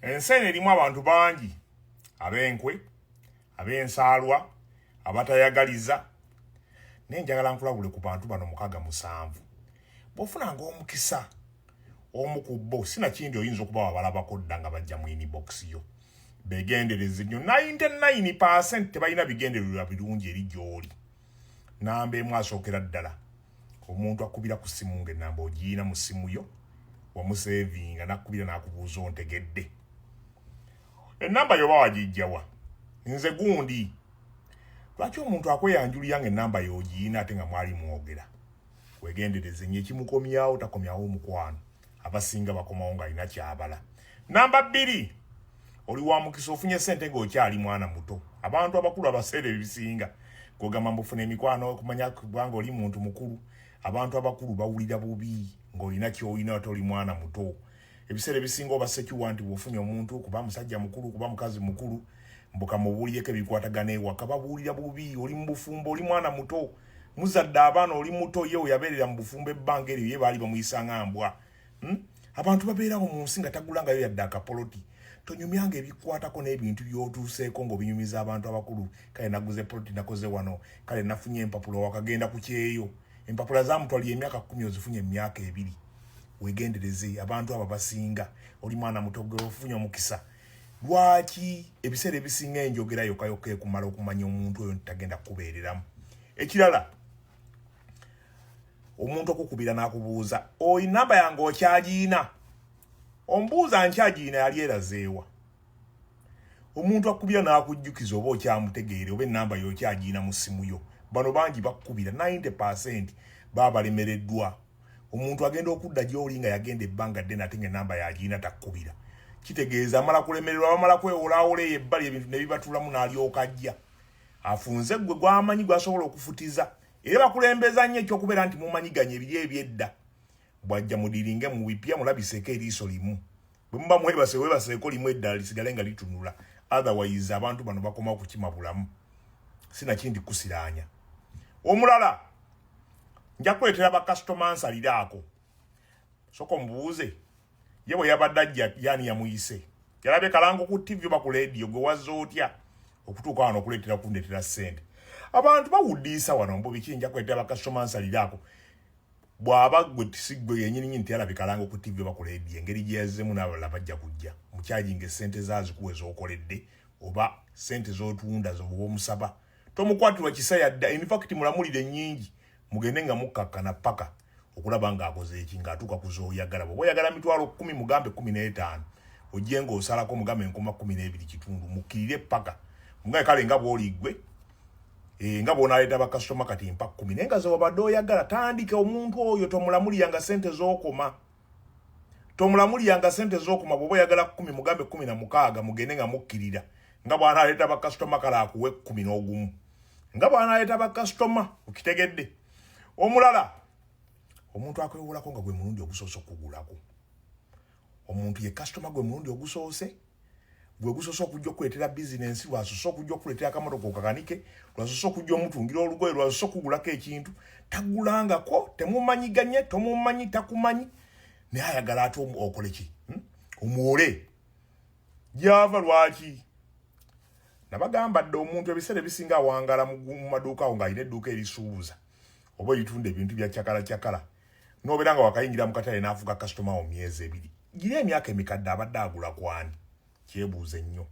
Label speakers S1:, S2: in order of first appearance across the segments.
S1: Ensi eno erimu abantu bangi ab'enkwe, ab'ensaalwa, abatayagaliza, naye njagala nkulabule ku bantu bano mukaaga musanvu. Bw'ofunanga omukisa omu ku bo, sinakindi oyinza okuba wabalabako dda nga bajja mu inbox yo. Begendereze nnyo, 99% tebalina bigendererwa birungi eri gy'oli. Namba emu asookera ddala, omuntu akubira ku ssimu ng'ennamba ogiyina mu ssimu yo, wamusevinga, n'akkubira n'akubuuza ontegedde. Ennamba yoba wagijjawa? Nze gundi. Lwaki omuntu akweyanjulira ng'ennamba y'ogiyina ate nga mwali mwogera? Wegendereze nnyo, ekimukomyawo takomyawo omukwano. Abasinga bakomawo ng'alina kyabala. Namba 2, oli wa mukisa ofunye ssente ng'okyali mwana muto. Abantu abakulu abaseera ebisinga gwogamba mbufuna emikwano okumanya kubanga oli muntu mukulu. Abantu abakulu bawulira bubi ng'olina ky'olina ate oli mwana muto. Ebiseera ebisinga oba sekiwa nti bw'ofunye omuntu kuba musajja mukulu kuba mukazi mukulu mbuka mubuulireko ebikwatagana ewaka, babuulira bubi. Oli mu bufumbo, oli mwana muto, muzadde abaana, oli muto, ye weyabeerera mu bufumbo ebbanga eryo ye baali bamuyisa nga mbwa. Abantu babeerawo mu nsi nga tagulangayo yadde akapoloti. Tonyumyanga ebikwatako n'ebintu by'otuuseeko ng'obinyumiza abantu abakulu. Kale naguze poloti, nakoze wano, kale nafunye empapula, wakagenda ku kyeyo, empapula zamutwalira emyaka 10, ozifunye emyaka 2. Wegendereze abantu abo abasinga. Oli mwana muto, gwe ofunye omukisa. Lwaki ebiseera ebisinga enjogera yokka yokka ekumala okumanya omuntu oyo nti tagenda kukubeereramu? Ekirala, omuntu okukubira n'akubuuza oyi namba yange okyagiina, ombuuza nkyagiina, yali erazeewa? Omuntu akubira n'akujjukiza oba okyamutegeere oba enamba yokyagiina mu ssimu yo. Bano bangi bakkubira, 90% baba balemereddwa. Omuntu agenda okudda gy'oli nga yagenda ebbanga ddene ate ng'enamba yagiina takkubira, kitegeeza amala kulemererwa, bamala kwewolaawola eyo ebbali, ebintu ne bibatulamu, n'alyoka ajja afunze gwe gwamanyi gwasobola okufutiza. Era bakulembeza nnyo ekyokubeera nti mumanyiganye ebiri ebyedda. Bwajja mudiringe mu bipya, mulabiseeko eriiso limu. Bwe muba mwebase, webaseeko limu, eddala lisigale nga litunula. Otherwise abantu bano bakoma okukima bulamu, sinakindi kusiraanya. Omulala, nja kuleetera bakasitoma nsaliraako. Soka omubuuze ye bwe yabadde ajja yani yamuyise, yalabye kalango ku TV oba ku leediyo? Gwe wazza otya okutuuka wano okuleetera kundeetera ssente? Abantu bawuddiisa wano mbu biki. Nja kuleetera bakasitoma nsaliraako. Bw'aba gwe si gwe yenyini nti yalabye kalango ku TV oba ku leediyo, engeri gye yazzemu n'abalala bajja kujja mukyaginga essente zaazikuwa ez'okoledde oba ssente z'otunda zoba omusaba. Tomukwatirwa kisa yadda. In fact, mulamulire nnyingi, mugende nga mukkakkana paka okulaba ng'akoze eki, ng'atuuka ku z'oyagala. Bw'oba oyagala 100,000, mugambe 15, ojje ng'osalako, mugambe enkuma 12 kitundu, mukkirire paka mugambe kale nga bw'oli ggwe nga bw'onaaleeta bakasitoma kati mpa 10, naye nga ze wabadde oyagala. Tandika omuntu oyo tomulamuliranga ssente z'okoma, tomulamuliranga ssente z'okoma. Bw'oba oyagala 10, mugambe 16, mugende nga mukkirira nga bw'anaaleeta bakasitoma, kale akuwe 11 nga bw'anaaleeta bakasitoma. Okitegedde? Omulala, omuntu akwewolako nga gwe mulundi ogusoose okugulako. Omuntu ye kasitoma gwe mulundi ogusoose, gwe gusoose okujja okuleetera bizinensi, lwasoose okujja okuleetera akamotoka okakanike, lwasoose okujja omutungira olugoye, lwasoose okugulako ekintu. Tagulangako, temumanyiganye, tomumanyi, takumanyi, naye ayagala ate okole ki? Omuwole gyava. Lwaki nabagamba dde omuntu ebiseera ebisinga awangala mu maduuka awo ng'alina edduuka erisuubuza oba eritunda ebintu bya cakala cakala, n'obeera nga wakayingira mu katale n'afuga kasitoma wo myezi 2, gira emyaka emikadde abadde agula kwani? Kyebuuze nnyo.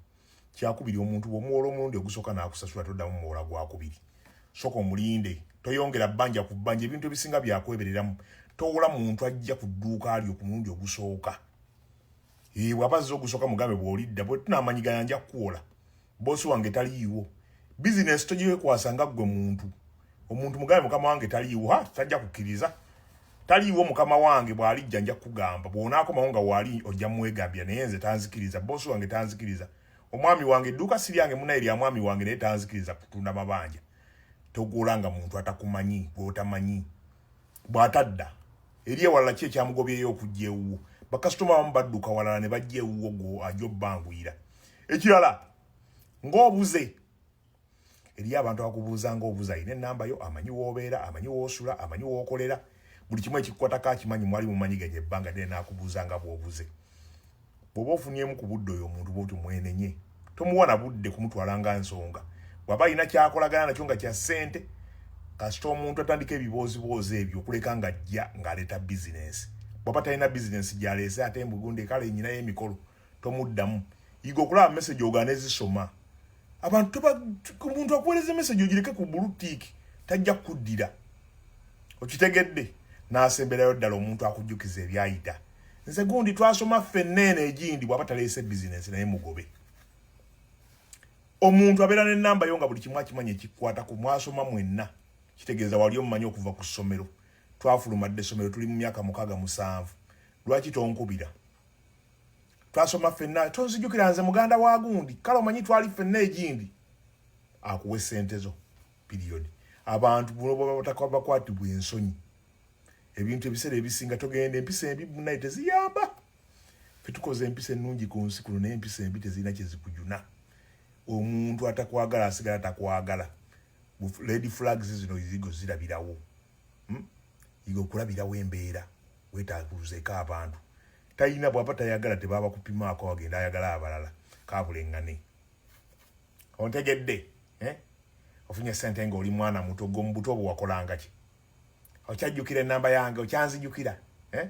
S1: Kyakubiri, omuntu bw'omuwola omulundi ogusooka n'akusasula, toddamu muwola gwakubiri. Soka omulinde, toyongera bbanja ku bbanja. Ebintu ebisinga byakwebereramu. Towola muntu ajja ku dduuka lyo ku mulundi ogusooka. Bw'aba azze ogusooka, mugambe bw'olidda bwe tunaamanyiganya nja kukuwola, boosi wange taliiwo. Bizinesi togiwekwasa nga ggwe muntu. Omuntu mugambe mukama wange taliiwo, ha tajja kukkiriza, taliiwo, mukama wange bw'alijja nja kukugamba, bw'onaakomawo nga waali ojja mwegambira, naye nze tanzikiriza, boosi wange tanzikiriza, omwami wange, edduuka si lyange munaye, lya mwami wange, naye tanzikiriza kutunda mabanja. Togulanga muntu atakumanyi, gw'otamanyi. Bw'atadda eri ewalala, ki ekyamugobyeyo okujja ewuwo? Bakasitoma abamu badduka walala ne bajja ewuwo, gwo ajja obbanguyira. Ekirala, ng'obuze, eri abantu akubuuza ng'obuze, alina ennamba yo, amanyi w'obeera, amanyi w'osula, amanyi w'okolera, buli kimu ekikukwatako akimanyi. Mwali mumanyiganye ebbanga ddene, n'akubuuza nga bw'obuze. Bw'oba ofunyemu ku budde, oyo omuntu bwotyo mwenenye, tomuwa na budde kumutwala nga nsonga. Bw'aba alina kyakolagana nakyo nga kya ssente, kasita omuntu atandika ebibooziboozi ebyo okuleka ng'ajja ng'aleeta bizinensi. Bw'aba talina bizinensi gy'aleese, ate mbugunde kale nyinayo emikolo, tomuddamu. Yiga okulaba message ogaana ezisoma. Abantu, omuntu akuweereza message, ogireke ku blue tick, tajja kukuddira. Okitegedde? N'asemberayo ddala, omuntu akujjukiza ebyayita. Nze gundi, twasoma ffenna eno egindi. Bw'aba taleese bizinensi, naye mugobe. Omuntu abeera n'ennamba yo nga buli kimu akimanyi ekikwatako, mwasoma mwenna, kitegeeza wali omumanyi okuva ku ssomero. Twafuluma dda essomero, tuli mu myaka 6, 7. Lwaki tonkubira? Twasoma ffenna, tonzijukira? Nze muganda wa gundi, kale omanyi twali ffenna egindi. Akuwa essente zo, period. Abantu bakwatibwa ensonyi ebintu ebiseera ebisinga. Togenda, empisa embi munaye teziyamba. Fe tukoze empisa ennungi ku nsi kuno, naye empisa embi tezirina kyezikujuna. Omuntu atakwagala asigala takwagala. Red flags zino zigo zirabirawo, Yiga okulabirawo embeera, weetaakuzeeko abantu. Talina, bwaba tayagala, tebaba kupimaako, agenda ayagala abalala kabuleŋŋane. Ontegedde, eh? Ofunye sente nga oli mwana muto, gwe mu buto obwo wakolanga ki? Okyajjukira enamba yange? Okyanzijukira, eh?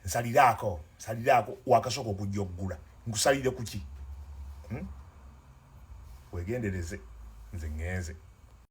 S1: Nsaliraako, nsaliraako. Wakasooka okujja okugula, nkusalire kuki, Wegendereze, nze ŋŋenze.